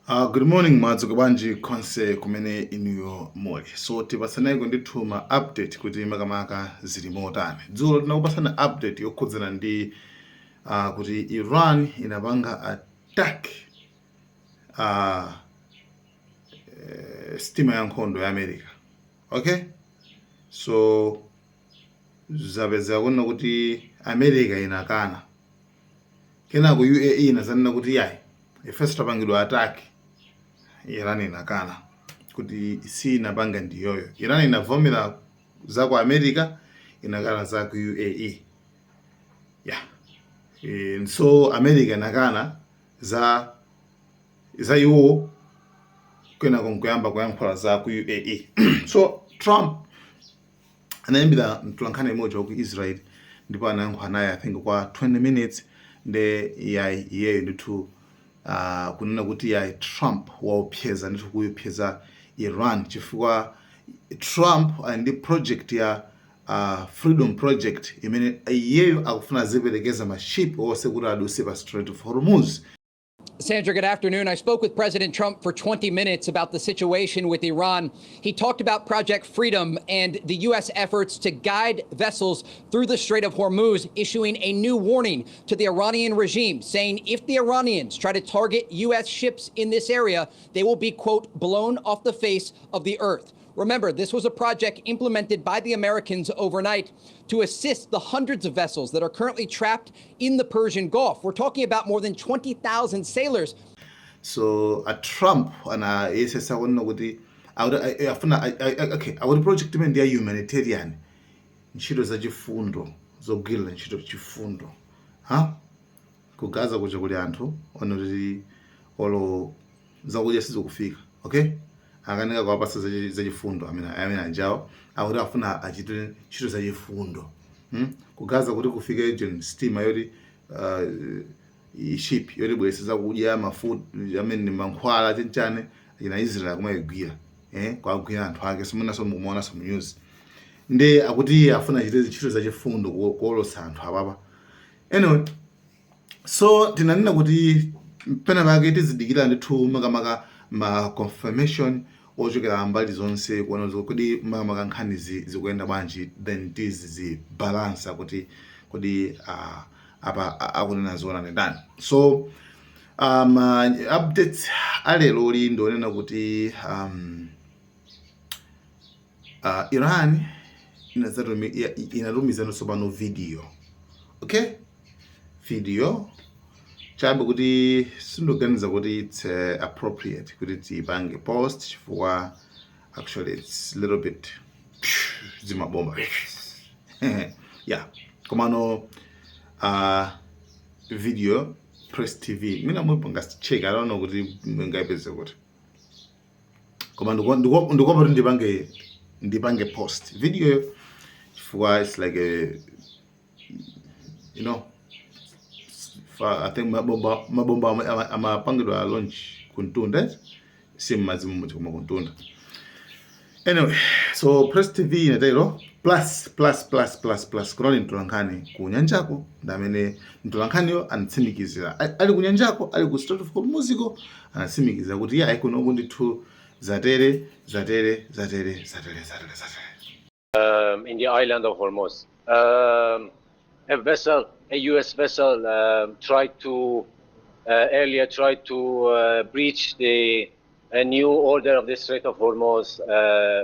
Good morning, madzuka bwanji konse kumene inuyo muli? So tipatsaneko ndithu ma update kuti makamaka zili motani. Dzulo tinakupasana update yokhudzana ndi kuti Iran inapanga attack sitima ya nkhondo ya America, okay? So zapezeka kunena kuti America inakana. Kenako UAE inazanena kuti yayi, ifenso tapangidwa attack. Iran inakana kuti si inapanga ndiyoyo. Iran inavomera za ku America, inakana za ku UAE, yeah. So America inakana za iwo, kenako nkuyamba kuyankhula za ku UAE. So Trump anayimbira mtolankhani imodzi wa ku Israel ndipo anayankhula naye, I think, kwa 20 minutes. Nde yayi, iyeyo ndithu kunena kuti yayi, Trump waopseza ndithu, kuyopseza Iran, chifukwa Trump ali ndi project ya Freedom Project imene iyeyo akufuna aziperekeza ma ship onse kuti aduse pa Strait of Hormuz. Sandra, good afternoon. I spoke with President Trump for 20 minutes about the situation with Iran. He talked about Project Freedom and the U.S. efforts to guide vessels through the Strait of Hormuz, issuing a new warning to the Iranian regime, saying if the Iranians try to target U.S. ships in this area, they will be, quote, "blown off the face of the earth." Remember, this was a project implemented by the Americans overnight to assist the hundreds of vessels that are currently trapped in the Persian Gulf. We're talking about more than 20,000 sailors. So a Trump anayesesa kunena kuti akuti afuna, okay, akuti project imene ndi ya humanitarian, ntchito zachifundo, zogwirira ntchito chifundo, ha ku Gaza kuja kuli anthu ona kuti olo zakudya sizikufika, okay? Akanika kuwapasa zachifundo amene anjawo akuti afuna achite ntchito zachifundo, Ku Gaza kuti kufike agent stima yoti ship yoti bwerese zakudya, mafuta amene, mankhwala, chenchane, ina Israel kumayigwira, kwagwira anthu ake. Simunaso mukumaonanso mu news. Ndi akuti iye afuna achite ntchito zachifundo kuwolotsa anthu apapa. Anyway, so tinanena kuti pena pake tizidikira ndithu makamaka ma confirmation ochokera mbali zonse kuona kuti makamaka nkhani zikuyenda bwanji, then tizizibalansa kuti kodi apa akunena zoona ndi ndani. So updates alero li ndionena kuti Iran inatumizanso tsopano video, okay? Video chabe kuti sindoganiza kuti it's appropriate kuti tipange post, chifukwa actually it's a little bit zimabomba, yeah. Komano video Press TV mina mupanga check, I don't know kuti mungayipeze kuti, koma ndikuopa kuti ndipange post video chifukwa it's like a I think mabomba amapangidwa launch kuntunda, si mmadzi mumodzi koma kuntunda. Anyway, so Press TV inatero, plus plus plus plus plus kunali mtolankhani ku nyanjako, ndi amene mtolankhaniyo anatsimikizira, ali ku nyanjako, ali ku Strait of Hormuziko, anatsimikizira kuti yayi, kunoku ndithu zatere, zatere, zatere, zatere, zatere, zatere. In the island of Hormuz. A vessel, a U.S. vessel, tried to earlier tried to breach the a new order of the Strait of Hormuz,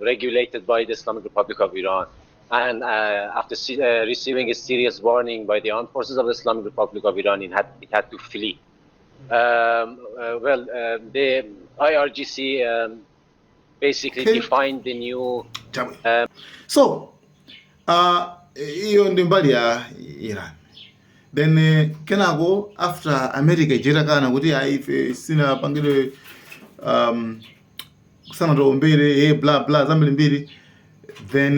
regulated by the Islamic Republic of Iran. And after receiving a serious warning by the armed forces of the Islamic Republic of Iran, it had to flee. Well, the IRGC basically defined the new Chabwe. So iyo ndi mbali ya Iran. Then kenako after America ichitakana kuti ayi, ife sinapangidwe, sanatowombere, bla bla, zambirimbiri, then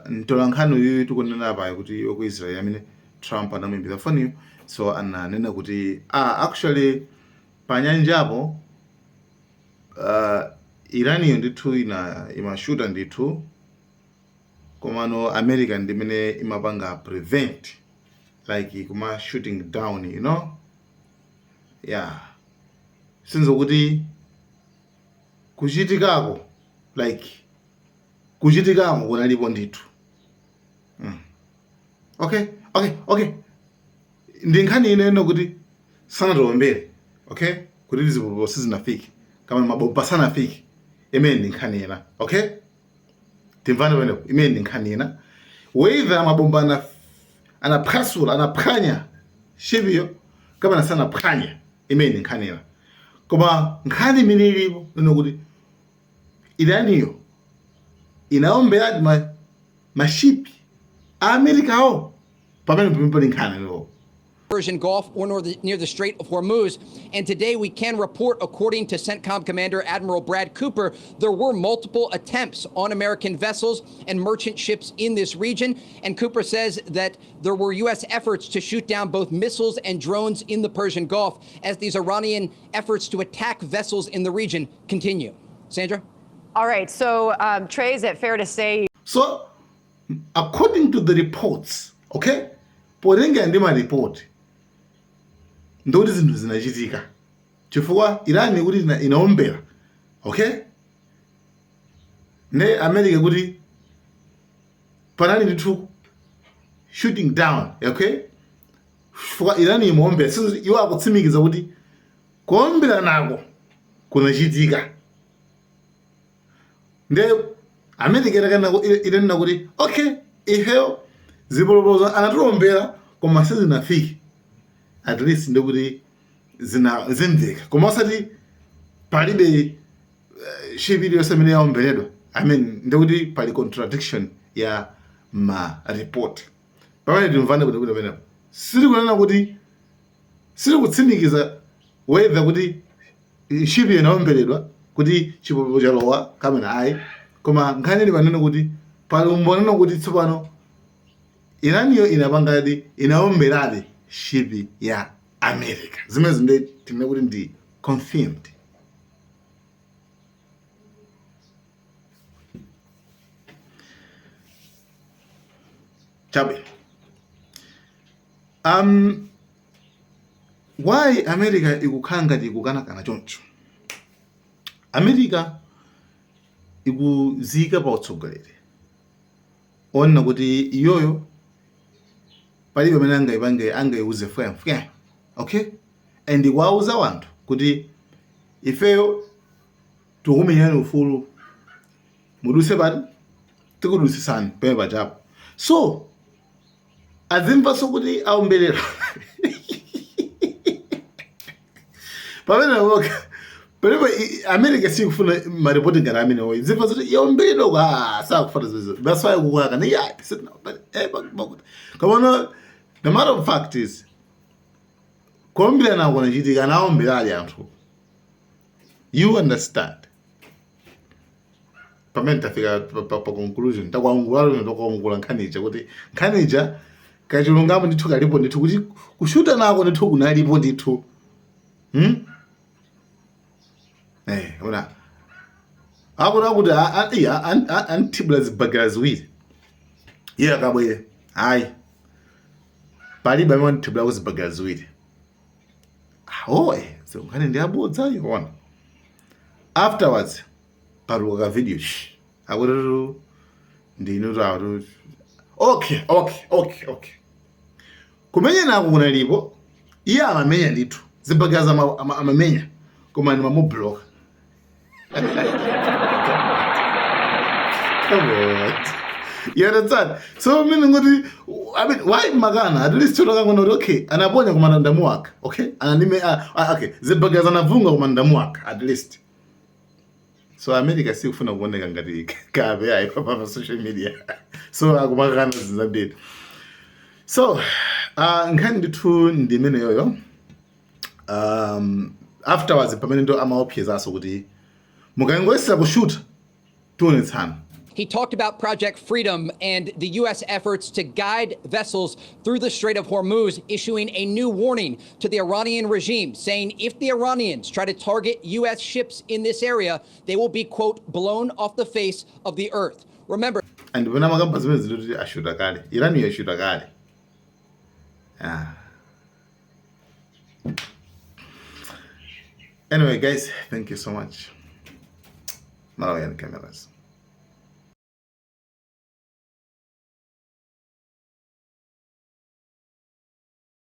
mtolankhani uyu tikunena apayo kuti waku Israel amene Trump anamuimbira foniyo, so ananena kuti actually panyanjapo Iraniyo ndithu ina imashuta ndithu, komano America ndimene imapanga prevent, like kuma shooting down, yeah. Sinzo kuti kuchitikako like kuchitikako kunalipo ndithu. Okay, ndi nkhani ina kuti sanatiombere, okay, kuti zipopo sizinafike kama mabomba sanafike, imene ndi nkhani ina. Okay, timvane pamenepo, imene ndi nkhani ina, whether mabomba anaphwasula, anaphwanya ship yo kapena sanaphwanya, imene ndi nkhani ina. Koma nkhani imene ilipo ino kuti Iraniyo inaomberadi ma ship a Amerikawo, pamene pamene pali nkhani ilipo. Persian Gulf or near the Strait of Hormuz. And today we can report, according to CENTCOM Commander Admiral Brad Cooper, there were multiple attempts on American vessels and merchant ships in this region. And Cooper says that there were U.S. efforts to shoot down both missiles and drones in the Persian Gulf as these Iranian efforts to attack vessels in the region continue. Sandra? All right. So, Trey, is it fair to say... So, according to the reports, okay, potenga ndi ma report, ndikuti zinthu zinachitika chifukwa Iran kuti inaombera, okay, ne America kuti panali ndithu shooting down, okay, chifukwa Iran imaombera. So iwo akutsimikiza kuti kuombera nako kunachitika. Nde America itanena kuti okay, ifeyo zipolopolo anatiombera koma sizinafike, at least ndikuti zimveka, koma osati palibe ship iliyonse imene yaomberedwa. I mean, ndikuti pali contradiction ya ma report pamene timvane kuti pamenepo sitikunena kuti sitikutsimikiza whether kuti ship inaomberedwa kuti chipopo chalowa kapena ayi, koma nkhani ili panene kuti pali umboni kuti tsopano Iraniyo inapangadi, inaomberadi ship ya America. Zimene ndi tinene kuti ndi confirmed. Chabwino, why America ikukhala ngati ikukanakana choncho? America ikuziyika pa utsogoleri onena kuti iyoyo palibe amene angayipange, angayiuze fwemfwe, okay, and ikuwauza wanthu kuti ifeyo tikumenyani ufulu, muduse pati tikudusisani pamene pachapo. So azimvanso kuti aomberera pamene poka palipo. America sikufuna maripoti ngati amenewo. Zimva zoti yaomberedwa kwa sakufuna zizo. That's why kukaka yeah, koma the matter of fact is kuomberana kunachitika, anaomberadi anthu, you understand? Pamene tafika pa conclusion, takwangula lino, takwangula nkhani ija kuti nkhani ija kachilungamo ndithu kalipo ndithu kuti kushuta nako ndithu kunalipo ndithu, Ona akuti anthibula zibagera ziwiri, iye akabwere, ayi, palibe amene anthibula zibagera ziwiri. Oh, so nkhani ndi abodza iona. Afterwards patuluka ka video akuti ndinu tatu. Okay, kumenyana kunalipo, iye amamenya ndithu zibagera, amamenya koma ndimamubloka. Come on, you understand? So meaning kuti, I mean, why makana? At least tunakangona kuti okay, anaponya koma ndamuwaka, okay, ananime, okay, zibagera anavunga koma ndamuwaka at least. So America sikufuna kuoneka ngati kape ayi pa social media, so akumakana zinthu zambiri. So nkhani ndithu ndi imeneyoyo. Afterwards pamene ndo amaopsezaso kuti mukangoyesera kushuta tionetsana. He talked about Project Freedom and the U.S. efforts to guide vessels through the Strait of Hormuz, issuing a new warning to the Iranian regime, saying if the Iranians try to target U.S. ships in this area, they will be, quote, blown off the face of the earth. Remember, And pamene amakamba zimene zikuti ashuta kale, Irani yashuta kale. Ah. Anyway guys, thank you so much. Malawian Cameras.